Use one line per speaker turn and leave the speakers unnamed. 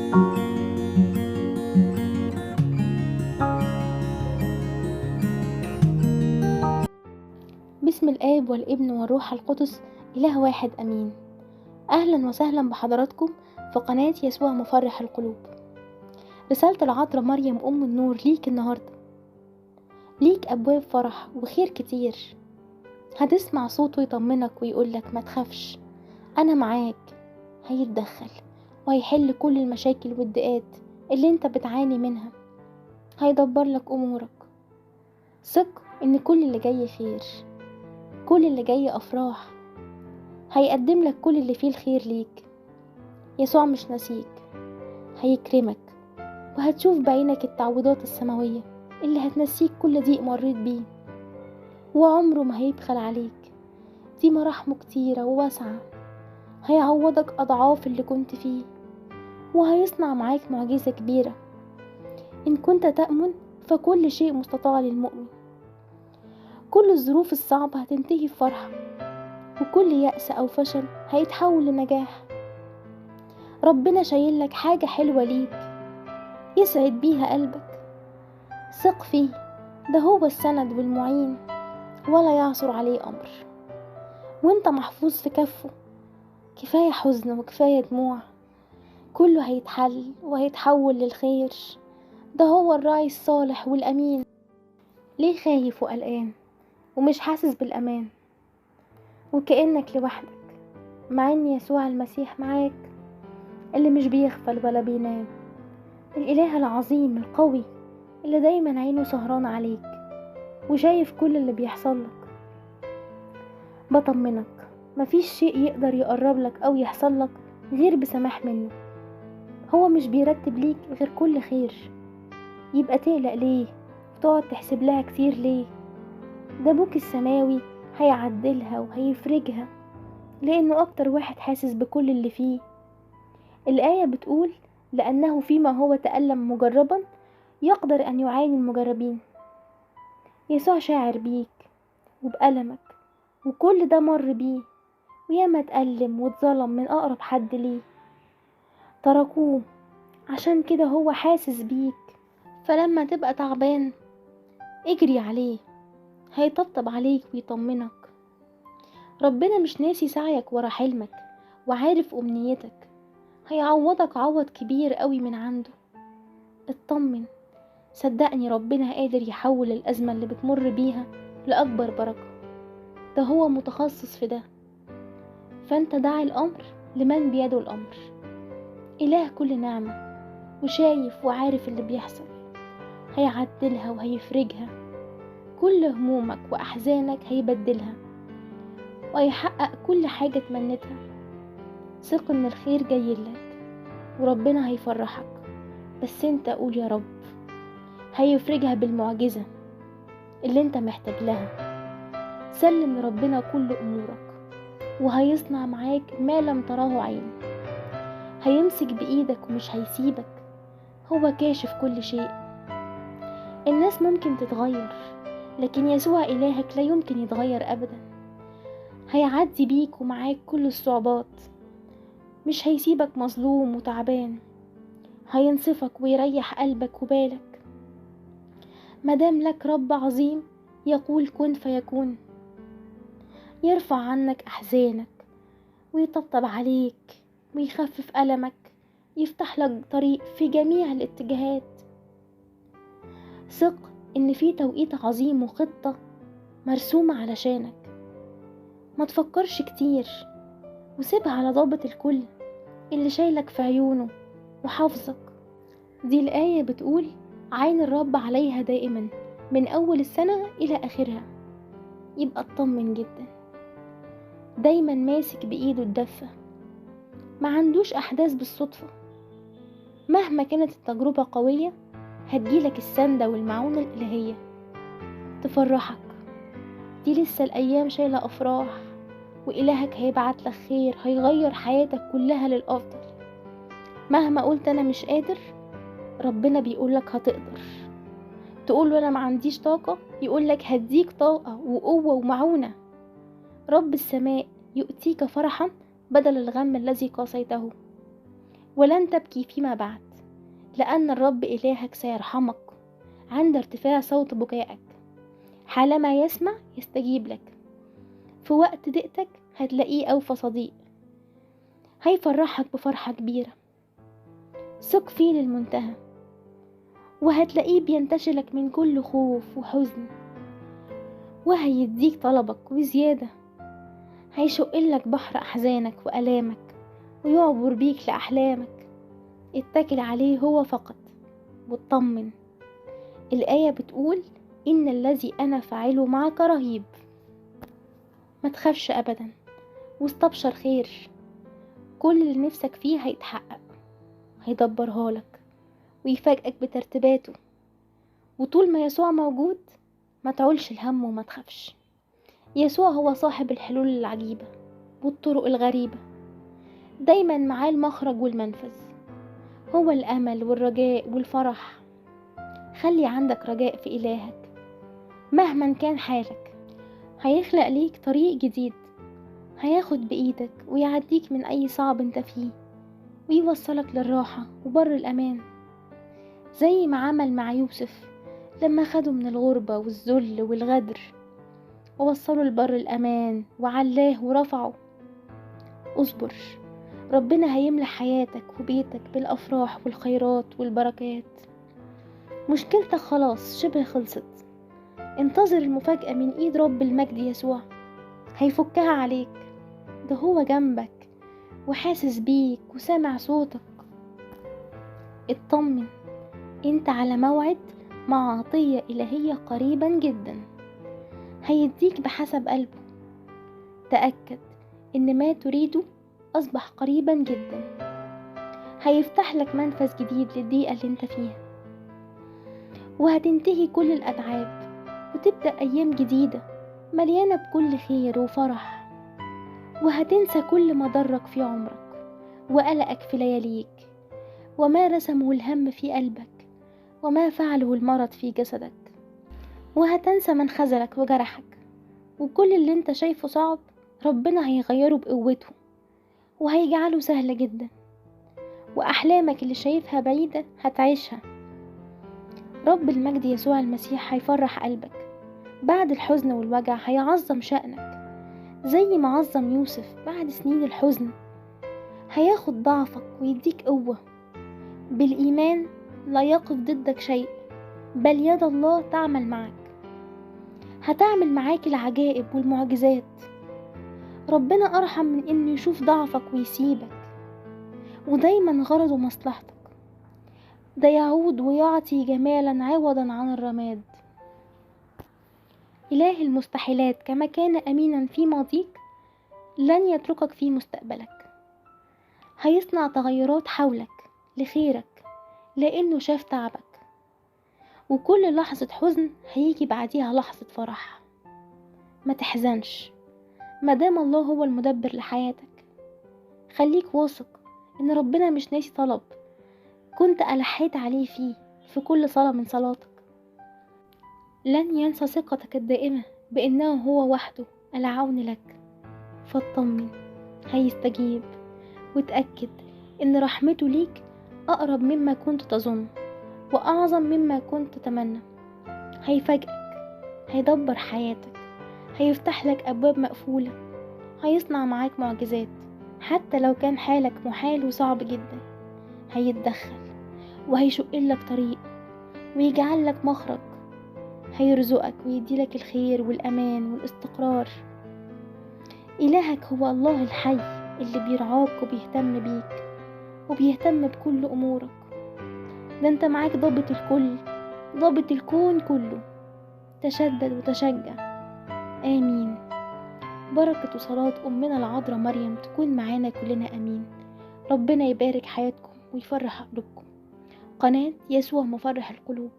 باسم الآب والابن والروح القدس إله واحد أمين. أهلا وسهلا بحضراتكم في قناة يسوع مفرح القلوب. رسالة العذراء مريم أم النور ليك النهاردة، ليك أبواب فرح وخير كتير. هتسمع صوته يطمنك ويقولك ما تخافش أنا معاك. هيتدخل وهيحل كل المشاكل والضيقات اللي انت بتعاني منها، هيدبر لك أمورك. ثق إن كل اللي جاي خير، كل اللي جاي أفراح، هيقدم لك كل اللي فيه الخير ليك. يسوع مش ناسيك، هيكرمك وهتشوف بعينك التعويضات السماوية اللي هتنسيك كل ضيق مريت بيه، وعمره ما هيبخل عليك. دي مراحمه كتيرة وواسعة، هيعوضك أضعاف اللي كنت فيه، وهيصنع معاك معجزة كبيرة. إن كنت تأمن فكل شيء مستطاع للمؤمن. كل الظروف الصعبة هتنتهي بفرحة، وكل يأس أو فشل هيتحول لنجاح. ربنا شايل لك حاجة حلوة ليك يسعد بيها قلبك. ثق فيه، ده هو السند والمعين، ولا يعثر عليه أمر، وانت محفوظ في كفه. كفاية حزن وكفاية دموع، كله هيتحل وهيتحول للخير. ده هو الراعي الصالح والأمين. ليه خايف وقلقان ومش حاسس بالأمان وكأنك لوحدك، مع ان يسوع المسيح معاك اللي مش بيغفل ولا بينام، الإله العظيم القوي اللي دايما عينه سهران عليك وشايف كل اللي بيحصل لك. بطمنك، مفيش شيء يقدر يقرب لك أو يحصل لك غير بسماح منه. هو مش بيرتب ليك غير كل خير، يبقى تقلق ليه وتقعد تحسب لها كتير ليه؟ ده أبوك السماوي هيعدلها وهيفرجها، لأنه أكتر واحد حاسس بكل اللي فيه. الآية بتقول لأنه فيما هو تألم مجربا يقدر أن يعاني المجربين. يسوع شاعر بيك وبألمك، وكل ده مر بيه، وياما تألم واتظلم من أقرب حد ليه، تركوه. عشان كده هو حاسس بيك. فلما تبقى تعبان اجري عليه، هيطبطب عليك ويطمنك. ربنا مش ناسي سعيك ورا حلمك، وعارف أمنيتك، هيعوضك عوض كبير قوي من عنده. اطمن، صدقني ربنا قادر يحول الأزمة اللي بتمر بيها لأكبر بركة، ده هو متخصص في ده. فانت دع الأمر لمن بيده الأمر، إله كل نعمة، وشايف وعارف اللي بيحصل، هيعدلها وهيفرجها. كل همومك وأحزانك هيبدلها وهيحقق كل حاجة تمنتها. ثق إن الخير جاي لك وربنا هيفرحك، بس انت قول يا رب. هيفرجها بالمعجزة اللي انت محتاج لها. سلم لربنا كل أمورك وهيصنع معاك ما لم تراه عين. هيمسك بإيدك ومش هيسيبك، هو كاشف كل شيء. الناس ممكن تتغير، لكن يسوع إلهك لا يمكن يتغير أبدا. هيعدي بيك ومعاك كل الصعوبات، مش هيسيبك مظلوم وتعبان، هينصفك ويريح قلبك وبالك. مدام لك رب عظيم يقول كن فيكون، يرفع عنك أحزانك ويطبطب عليك ويخفف ألمك، يفتح لك طريق في جميع الاتجاهات. ثق إن في توقيت عظيم وخطة مرسومة علشانك. ما تفكرش كتير وسيبها على ضابط الكل اللي شايلك في عيونه وحافظك. دي الآية بتقول عين الرب عليها دائما من أول السنة إلى آخرها. يبقى اطمن جدا، دايما ماسك بإيده الدفة، ما عندوش أحداث بالصدفة. مهما كانت التجربة قوية هتجيلك السندة والمعونة الإلهية تفرحك. دي لسه الأيام شايلة أفراح، وإلهك هيبعت لك خير هيغير حياتك كلها للأفضل. مهما قلت أنا مش قادر، ربنا بيقولك هتقدر. تقول أنا ما عنديش طاقة، يقولك هديك طاقة وقوة ومعونة. رب السماء يؤتيك فرحا بدل الغم الذي قاسيته. ولن تبكي فيما بعد، لأن الرب إلهك سيرحمك عند ارتفاع صوت بكائك. حالما يسمع يستجيب لك، في وقت ضيقتك هتلاقيه أوفى صديق، هيفرحك بفرحة كبيرة. ثق فيه للمنتهى، وهتلاقيه بينتشلك من كل خوف وحزن، وهيديك طلبك وزيادة. هيشقلك بحر أحزانك وألامك، ويعبر بيك لأحلامك. اتكل عليه هو فقط واطمن. الآية بتقول إن الذي أنا فاعله معك رهيب. ما تخافش أبدا، واستبشر خير. كل اللي نفسك فيه هيتحقق، هيدبرها لك ويفاجئك بترتيباته. وطول ما يسوع موجود ما تعولش الهم وما تخافش. يسوع هو صاحب الحلول العجيبة والطرق الغريبة، دايما معاه المخرج والمنفذ. هو الأمل والرجاء والفرح. خلي عندك رجاء في إلهك مهما كان حالك. هيخلق ليك طريق جديد، هياخد بإيدك ويعديك من أي صعب انت فيه، ويوصلك للراحة وبر الأمان، زي ما عمل مع يوسف لما خده من الغربة والذل والغدر ووصله لبر الأمان وعلاه ورفعه. اصبر، ربنا هيملى حياتك وبيتك بالأفراح والخيرات والبركات. مشكلتك خلاص شبه خلصت، انتظر المفاجأة من ايد رب المجد يسوع، هيفكها عليك. ده هو جنبك وحاسس بيك وسامع صوتك. اطمن، انت على موعد مع عطية إلهية قريبا جدا، هيديك بحسب قلبه. تأكد ان ما تريده أصبح قريبا جدا. هيفتح لك منفذ جديد للضيقة اللي انت فيها، وهتنتهي كل الأتعاب وتبدأ أيام جديدة مليانة بكل خير وفرح. وهتنسى كل ما ضرك في عمرك وقلقك في لياليك، وما رسمه الهم في قلبك، وما فعله المرض في جسدك. وهتنسى من خذلك وجرحك، وكل اللي انت شايفه صعب ربنا هيغيره بقوته وهيجعله سهل جدا. وأحلامك اللي شايفها بعيدة هتعيشها. رب المجد يسوع المسيح هيفرح قلبك بعد الحزن والوجع، هيعظم شأنك زي ما عظم يوسف بعد سنين الحزن. هياخد ضعفك ويديك قوة. بالإيمان لا يقف ضدك شيء، بل يد الله تعمل معك. هتعمل معاك العجائب والمعجزات. ربنا أرحم من إنه يشوف ضعفك ويسيبك، ودايما غرضه مصلحتك. ده يعود ويعطي جمالا عوضا عن الرماد. إله المستحيلات كما كان أمينا في ماضيك لن يتركك في مستقبلك. هيصنع تغيرات حولك لخيرك لأنه شاف تعبك، وكل لحظة حزن هيجي بعديها لحظة فرح. ما تحزنش مادام الله هو المدبر لحياتك. خليك واثق إن ربنا مش ناسي طلب كنت ألحيت عليه فيه في كل صلاة من صلاتك. لن ينسى ثقتك الدائمة بأنه هو وحده العون لك. فاطمن، هيستجيب، وتأكد إن رحمته ليك أقرب مما كنت تظن وأعظم مما كنت تتمنى. هيفاجئك، هيدبر حياتك، هيفتح لك أبواب مقفولة، هيصنع معاك معجزات حتى لو كان حالك محال وصعب جدا. هيتدخل وهيشق لك طريق ويجعل لك مخرج. هيرزقك ويديلك الخير والأمان والاستقرار. إلهك هو الله الحي اللي بيرعاك وبيهتم بيك وبيهتم بكل أمورك. ده انت معاك ضابط الكل، ضابط الكون كله. تشدد وتشجع. آمين. بركة وصلاة أمنا العذراء مريم تكون معانا كلنا. آمين. ربنا يبارك حياتكم ويفرح قلوبكم. قناة يسوع مفرح القلوب.